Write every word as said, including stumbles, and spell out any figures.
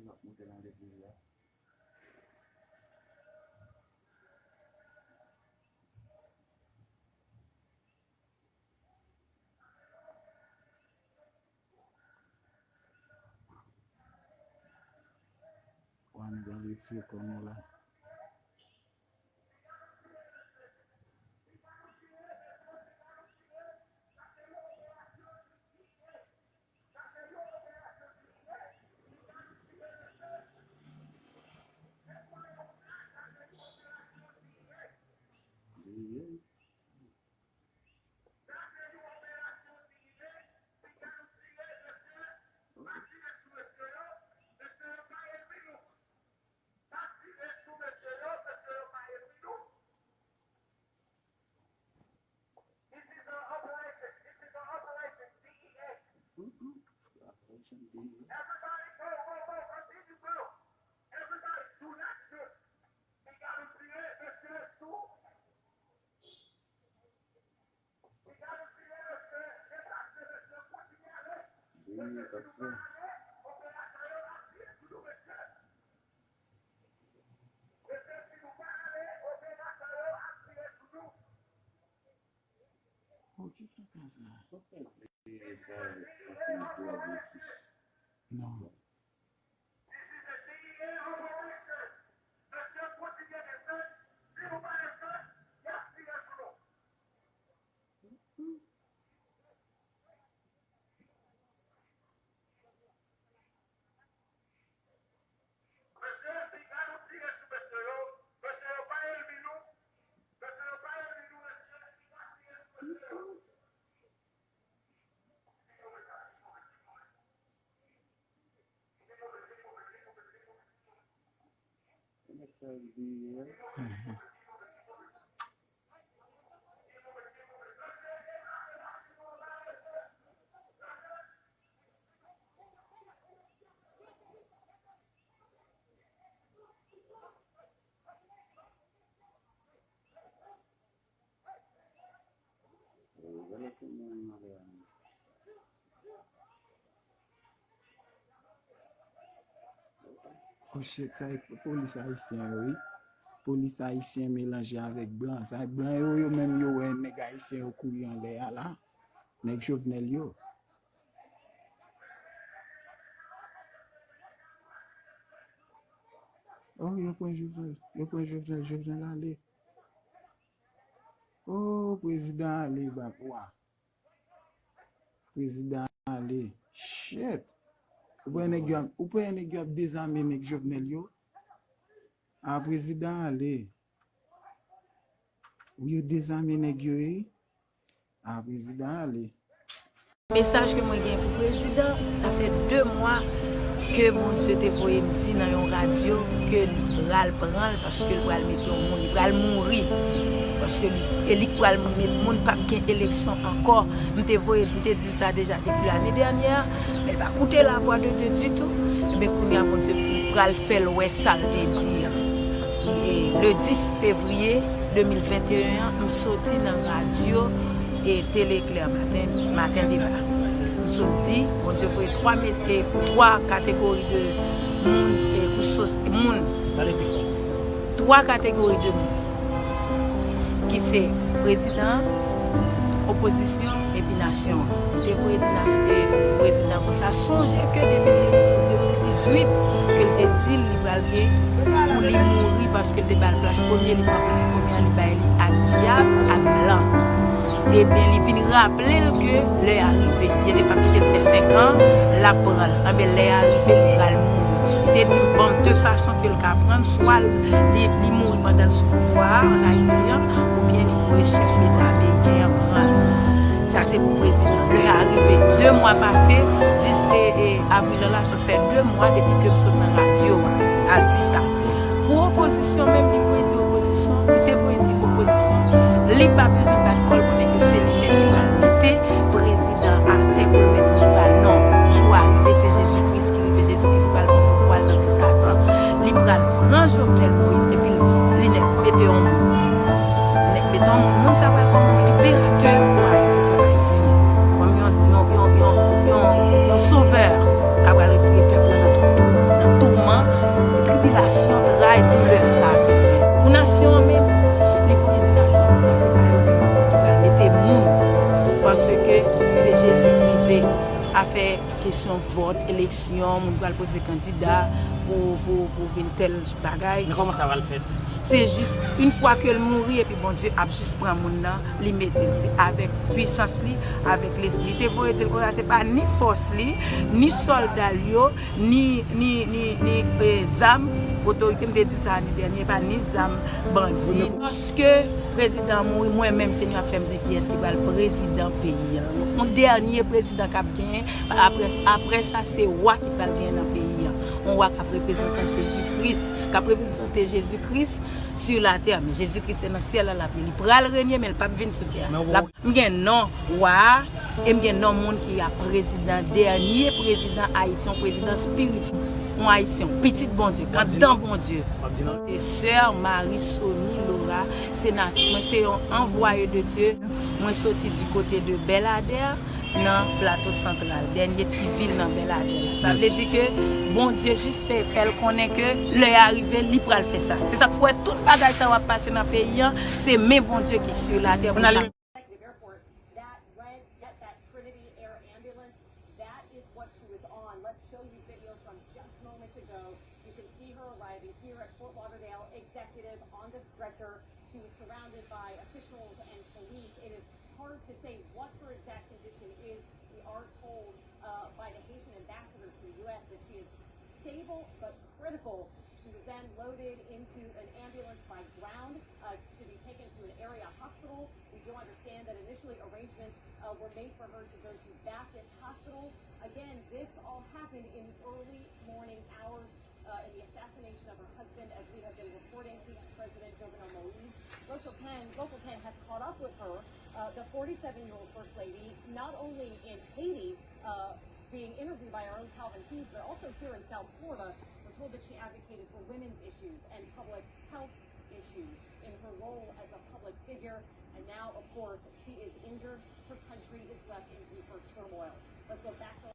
y ap moute nan legliz la. Wa, nou pral retire kò nou la. Mm-mm. Operation D E A. D E A, patwon. Oh, ki kaka sa? Sa fè veye sa avèk anpil dwòg ekis. Non. Oh shit, sa e polis ayisyen yo, wi. Polis ayisyen melanje avèk blan. Sa e blan yo, yo menm yo wè nèg ayisyen yo kouri anlè a la. Nèg Jovenel yo. Oh, yo pran Jovenel, yo pran Jovenel, Jovenel ale. Oh, prezidan ale, bak wa. Prezidan ale. Shit. Ou pran nèg yo ap, ou pran nèg yo ap dezame nèg Jovenel yo. A, prezidan ale. Ou yo dezame nèg yo, e? A, prezidan ale. Mesaj ke mwen gen pou prezidan, sa fè de mwa ke Bondye te voye m di nan yon radyo ke li pral pran l paske l pral mete yon moun, li pral mouri. Paske li, e li k pral met moun, p ap gen eleksyon ankò. M te voye, m te di l sa deja depi lane dènyè, men l pa koute la voix de Dieu ditou. Ebyen, kounye a, Bondye pral fè l wè sa l te di an. E le dis fevriye de mil venteyen an, m soti nan radyo e Tele Klè Maten, Maten Deba. M sot di, Bondye voye twa mes-, e, twa kategori de moun, e, pou sos-, moun. Pale pi fò. Twa kategori de moun, ki se prezidan, opozisyon, epi nasyon an. M te voye di nas-, e, prezidan konsa, sonje ke depi de mil dizuit, ke l te di l li pral gen pou li mouri paske l te ba l plas premye, li pran plas premye a, li bay li ak dyab, ak blan. Ebyen, li vin raple l ke lè a rive. Li di l p ap kite l fè senk an, l ap pran l. Anben, lè a rive, li pral mouri. Li te di m, bon, de fason ke l ka pran l, swa li, li mouri pandan l sou pouvwa a ann Ayiti an, oubyen li voye chèf leta ameriken an pran l. Sa se pou prezidan. Lè a rive. De mwa pase, dis, e, e, avril la, sot fè de mwa depi ke m sot nan radyo a, al di sa. Pou opozisyon menm, li voye di opozisyon, li te voye di opozisyon, li pa bezwen bat kò l konnen ke se li menm ki pral mete prezidan atè pou l mete li pa l. Non, jou a rive, se Jezi Kris ki rive, Jezi Kris pral pran pouvwa l nan men Satan. Li pral pran Jovenel Moïse epi li nèk mete yon moun. Nèk mete yon moun, moun sa pral kòm yon liberatè pou pèp ayisyen. Kòm yon, yon, yon, yon, yon, yon sovè k ap pral retire pèp la nan tout, tout, nan tout Fè kesyon vòt, eleksyon, moun pral poze kandida pou, pou, pou vin tèl bagay. Men kòman sa pral fèt? Se jis, yon fwa ke l mouri, epi Bondye ap jis pran moun nan, li mete l. Se avèk pwisans li, avèk lespri. Li te voye di l konsa, se pa ni fòs li, ni sòlda l yo, ni, ni, ni, ni e, zam, otorite, m te di sa ane dènye, pa ni zam bandi. Lòske prezidan an mouri, mwen menm, Senyè ap fè m di kiyès ki pral prezidan peyi an. Yon dènye prezidan k ap genyen, apre, apre sa, se wa ki pral genyen nan peyi an. Yon wa k ap reprezante Jezi Kris, k ap reprezante Jezi Kris sou latè. Men Jezi Kris se nan syèl la l ap ye. Li pral renye, men l p ap vin sou tè a. L ap M gen non wa a, e m gen non moun ki ap prezidan, dènye prezidan Ayiti, yon prezidan spirityèl, yon Ayisyen, yon pitit Bondye, k andan Bondye. Se sè Marie Sony Laura, se nati mwen, se yon anvwaye de Dye. Mwen soti di kote de Bèladè, nan Plato Santral, dènye ti vil nan Bèladè la. Sa vle di ke Bondye jis fè, fè l konnen ke lè a rive, li pral fè sa. Se sa k fè tout bagay sa yo ap pase nan peyi an, se men Bondye ki sou latè pou l pa Executive Airport. That red jet, that Trinity Air ambulance, that is what she was on. Let's show you video from just moments ago. You can see her arriving here at Fort Lauderdale Executive on the stretcher. She was surrounded by officials and police. It is hard to say what her exact condition is. We are told uh, by the Haitian ambassador to the U S that she is stable but critical. She was then loaded into an ambulance by ground uh, to be taken to an area hospital. We do understand that initially arrangements uh, were made for her to go to Baptist Hospital. Again, this all happened in the early morning hours uh, in the assassination of her husband, as we have been reporting. Haitian President Jovenel Moise, Local ten, Local ten has caught up with her, uh, the forty-seven-year-old First Lady, not only in Haiti, uh, being interviewed by our own Calvin Keys, but also here in South Florida. We're told that she advocated for women's issues and public health issues in her role as a public figure. And now, of course, she is injured. Her country is left in deeper turmoil. Let's go back